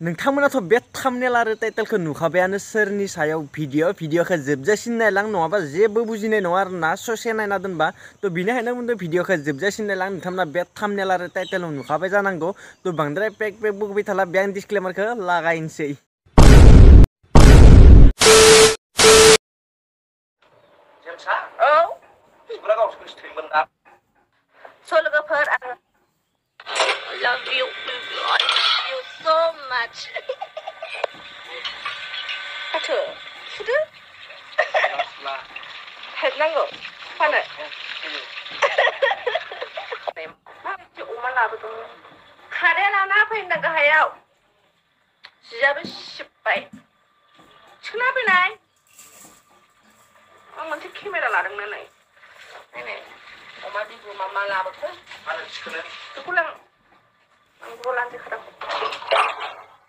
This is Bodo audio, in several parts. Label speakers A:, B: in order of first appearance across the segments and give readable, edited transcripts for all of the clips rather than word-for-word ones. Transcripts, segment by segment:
A: नोंथांमोनाथ' बे थाम्बनेल आरो टाइटेलखौ नुखाबायानो सोरनि सायाव भिडिअखौ जोबजासिम नायलां नङाबा जेबो बुजिनाय नङा आरोना ससे नायना दोनबा थ' बिनिखायनो बुंदों भिडिअखौ जोबजासिम नायलां नोंथांमोना बे थाम्बनेल आरो टाइटेलाव नुखाबाय जानांगौ थ' बांद्राय पेक बुंबाय थाला बे आं डिसक्लेमारखौ लागायनोसै।
B: जेमसा औ बिसुरा गावसोरखौ स्ट्रिममोन दा लोगोफोर आङो love you so much माथो सुदो हेबनांगौ फानो माबायदि अमा लाबोदों खाराया लाना फैना गाहायाव जियाबो सिबबाय सोना फैनाय आं मोनसे केमेरा लादोंना नै नायनाय अमा बिबु मा लाबोखो आरो थिखोनो बेखौ लां आं बेखौ लानोसै खादाखौ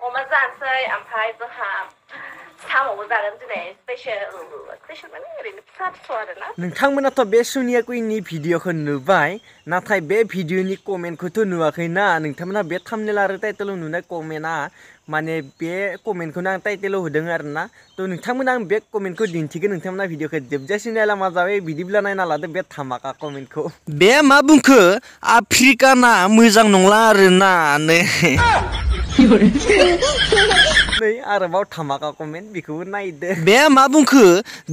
B: अमा जानोसै ओमफ्राय जोंहा साम'बो जागोन दिनै स्पेशल माने ओरैनो फिसा फिसौ आरोना।
A: नोंथांमोनाथ' बे सनिया कुइननि भिडिअखौ नुबाय नाथाय बे भिडिअनि कमेन्टखौथ' नुवाखैना नोंथांमोना बे थाम्बनेल आरो टाइटेलाव नुनाय कमेन्टआ माने बे कमेन्टखौनो आं टाइटेलाव होदों आरोना थ' नोंथांमोना आं बे कमेन्टखौ दिन्थिगोन नोंथांमोना भिडिअखौ जोबजासिम नायला मा जाबाय बिदिब्ला नायना लादो बे धामाका कमेन्टखौ। बे मा बुंखो आफ्रिकाना मोजां नंला आरोना नै आरोबाव धामाका कमेन्ट बेखौबो नायदो। बे मा बुंखो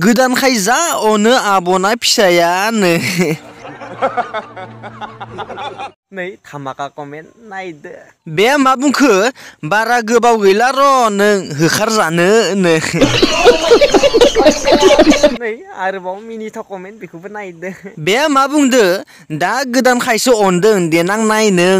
A: गोदानखाय जा अनो आब'ना फिसाया नै धामाका कमेन्ट नायदो। बे मा बुंखो बारा गोबाव गैला र' नों होखारजानो नै आरोबाव मिनिथाव कमेन्ट बेखौबो नायदो। बे मा बुंदो दा गोदानखायसो अनदों देनां नाय नों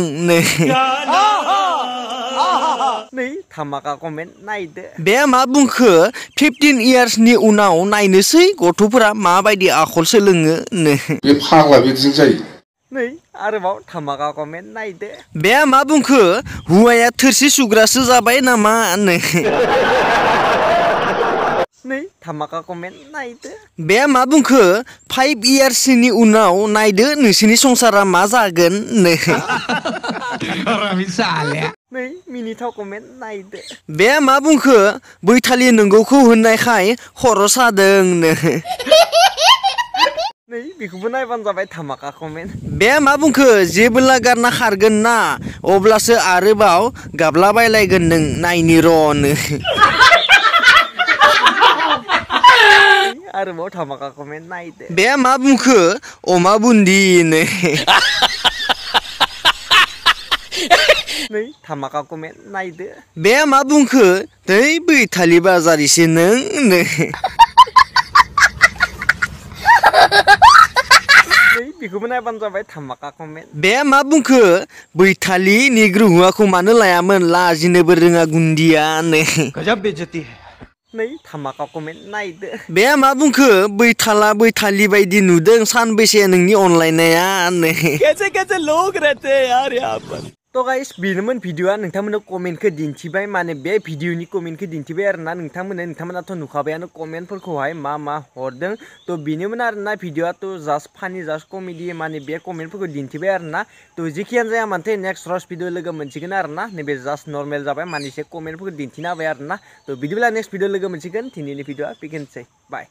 A: नै धामाका कमेन्ट नायदो। बे मा बुंखो 15 इयार्सनि उनाव नायनोसै गथ'फोरा माबायदि आखल सोलोङो
C: बे फाग्ला बिदिजों जायो।
A: नै आरोबाव धामाका कमेन्ट नायदो। बे मा बुंखो हुवाया थोरसि सुग्रासो जाबाय नामा नै धामाका कमेन्ट नायदो। बे मा बुंखो 5 इयार्सनि उनाव नायदो नोंसोरनि संसारा मा जागोन नै मिनिथाव कमेन्ट नायदो। बे मा बुंखो बैथालि नंगौखौ होननायखाय खर' सादों नै बेखौबो नायबानो जाबाय धामाका कमेन्ट। बे मा बुंखो जेबोला गारना खारगोन ना अब्लासो आरोबाव गाबलाबायलायगोन नों नायनि र' आरोबाव धामाका कमेन्ट नायदो। बे मा बुंखो अमा बुन्दि नै धामाका कमेन्ट नायदो। बे मा बुंखो दै बैथालि बाजारिसो नों बेखौबो नायबानो जाबाय धामाका कमेन्ट। बे मा बुंखो बैथालि निग्रु हुवाखौ मानो लायामोन लाजिनोबो रोङा गुन्दिया गजब बेइज्जती है नै धामाका कमेन्ट नायदो। बे मा बुंखो बैथालि बायदि नुदों सानबैसे नोंनि अनलायनाया कैसे लोग रहते हैं यार यहाँ पर। थ' गाइस बेनोमोन भिडिअआ नोंथांमोननो कमेन्टखौ दिन्थिबाय माने बे भिडिअनि कमेन्टखौ दिन्थिबाय आरोना नोंथांमोनाथ' नुखाबायानो कमेन्टफोरखौहाय मा हरदों थ' बेनोमोन आरोना भिडिअआ थ' जास्ट फानि जास्ट कमेडि माने बे कमेन्टफोरखौ दिन्थिबाय आरोना थ' जेखियानो जाया मानोथो नेक्स्ट रस भिडिअ लोगो मोनसिगोन आरोना नैबे जास्ट नर्मेल जाबाय माने एसे कमेन्टफोरखौ दिन्थिना होबाय आरोना थ' बिदिब्ला नेक्स्ट भिडिअ लोगो मोनसिगोन दिनैनि भिडिअआ बेखिनिसै बाय।